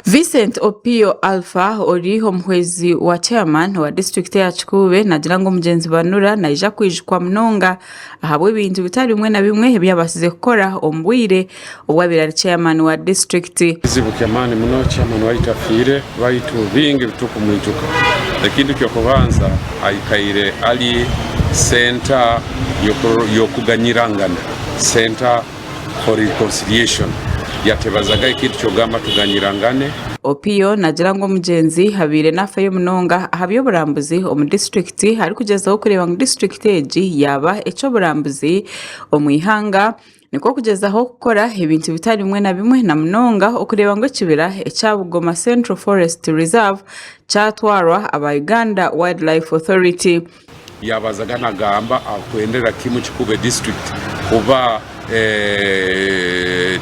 Vincent Opio Alpha ori omuhwezi wa chairman wa disiturikiti eya Kikuube naagira ngu omugyenzi Banura naija kwijukwa munonga ahabw'ebintu bitari bimwe na bimwe ebi yabaasize kukora omu bwire obu abaire ari chairman wa disiturikiti. Kizibu ky'amaani muno chairman waitu afiire baitu bingi ebitukumwijuka. Ekintu ky'okubanza aikaire ari center y'okuganyirangana, center for reconciliation. Yatebazaga ekintu ky'okugamba tuganyirangane. Opio naagira ngu omugyenzi abaire naafayo munonga aha by'oburambuzi omu disiturikiti arikugyezaho kureeba ngu disiturikiti egi yaaba eky'oburambuzi omu ihanga. Nikwo kugyezaho kukora ebintu bitari bimwe na bimwe na munonga okureeba ngu ekibira ekya Bugoma Central Forest Reserve kyatwarwa aba Uganda Wildlife Authority. Yabazaga nagamba akwendera kimu Kikube district kuba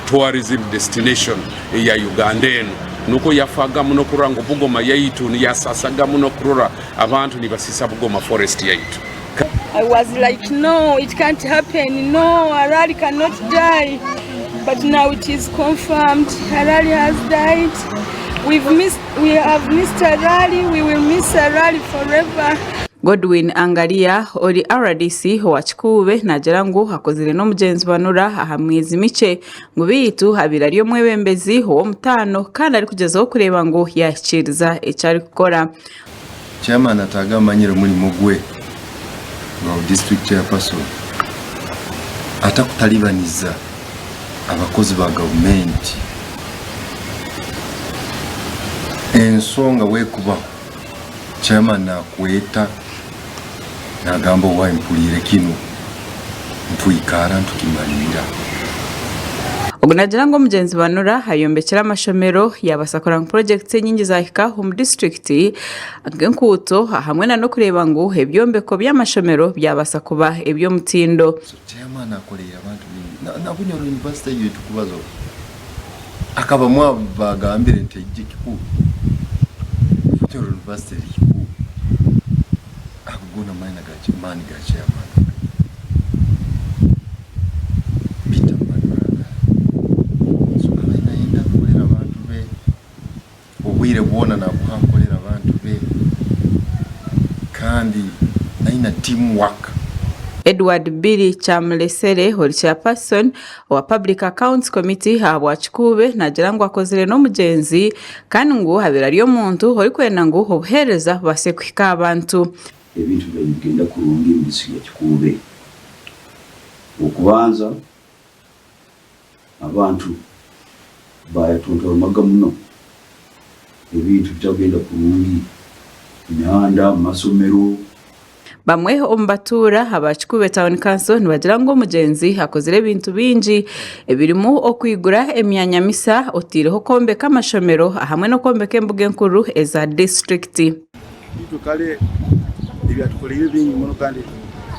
tourism destination ya Uganda enu nukwo yafaga muno kurora ngu Bugoma yaitu yasasaga muno kurora abantu nibasisa Bugoma forest yaitu. I was like no it can't happen no Harari cannot die but now it is confirmed Harari has died we've missed, we have missed Harari we will miss Harari forever. Godwin Angalia ori RDC owa Kikuube naagira ngu akozire n'omugyenzi Banura aha myezi mikye ngu beitu abaire ari omwebembezi ow'omutaano kandi arikugyezaho kureeba ngu yaahikiiriza eki arikukora. Chairman ataaga amanyire omurimo gwe nka district chairperson atakutalibaniza abakozi ba gavumenti. Ensonga bwekubaho chairman nakweta nagamba owaaye mpuriire kinu nitwikara nitukimalira. Ogu naagira ngu omugyenzi Banura ayombekire amashomero yaabaasa kureba ngu purojekiti enyingi zaahika omu disiturikiti nk'enkuuto hamwe na n'okureeba ngu ebyombeko by'amashomero byabaasa kuba eby'omutindo. So chairman akoreire abantu baingi na Bunyoro University egyo eitukubazaho akaba mwabu bagambire nti egi kikuru Bunyoro University eri kikuru ago goona maani ga chairman. Peter Manuranga so abaire nayenda kukorera abantu be obwire bwona nakuha kukorera abantu be kandi ayine team work. Edward Billy Kyamulesere ori Chairperson owa Public Accounts Committee ahabwa Kikuube naagira ngu akozire n'omugyenzi kandi ngu abaire ari omuntu orikwenda ngu obuheereza bubaase kuhika aha bantu. Ebintu bibaire nibigenda kurungi omu disiturikiti ya Kikuube. Okubanza abantu bayetontormaga muno ebintu bitakugenda kurungi, emihanda, amasomero. Bamwe omu batuura aba Kikuube Town Council nibagira ngu omugyenzi akozire ebintu bingi ebirimu okwigura emyanya misa oteireho okwombeka amashomero ahamwe n'okwombeka embuga enkuru eza disiturikiti. Itwe kare ebi atukoreire bingi muno kandi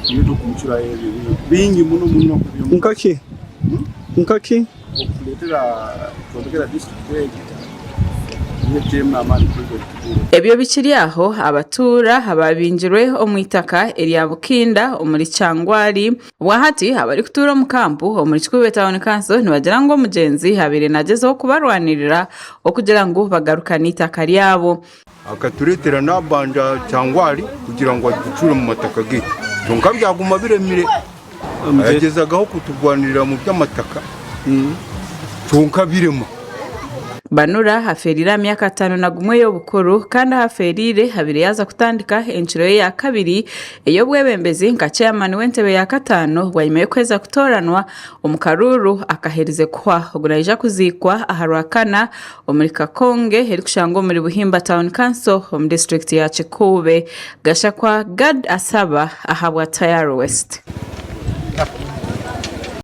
nibyo turikumucuraho ebyo bingi muno muno. Nkaki? Nkaki? Okutureetera kwombekera disiturikiti egi niyo etuteiremu n'amaani kwija tutuure. Ebyo bikiri aho, abatuura abaabingirwe omu itaka erya Bukinda omuri Kyangwali Obwahati abarikutuura omu kampu omuri Kikuube Town Council nibagira ngu omugyenzi abaire nagyezaho kubarwanirira okugira ngu bagarukane eitaka ryabo. Akatureetera n'abanja Kyangwali kugira ngu aducuure omu mataka gaitu kyonka byaguma biremire. Yagyezagaho kuturwanirira omu by'amataka kyonka birema. Banura afeeriire aha myaka 51 y'obukuru kandi ahu afeeriire abaire yaaza kutandika encuro ye ya kabiri ey'obwebembezi nka chairman w'entebe ya kataano bwanyima y'okuheza kutooranwa omu karuuru akaherize kuhwa. Ogu naija kuziikwa aha Rwakana omuri Kakonge erikushangwa omuri Buhimba Town Council omu disiturikiti ya Kikuube. Gashakwa Gad Asaba ahabwa Tayari West.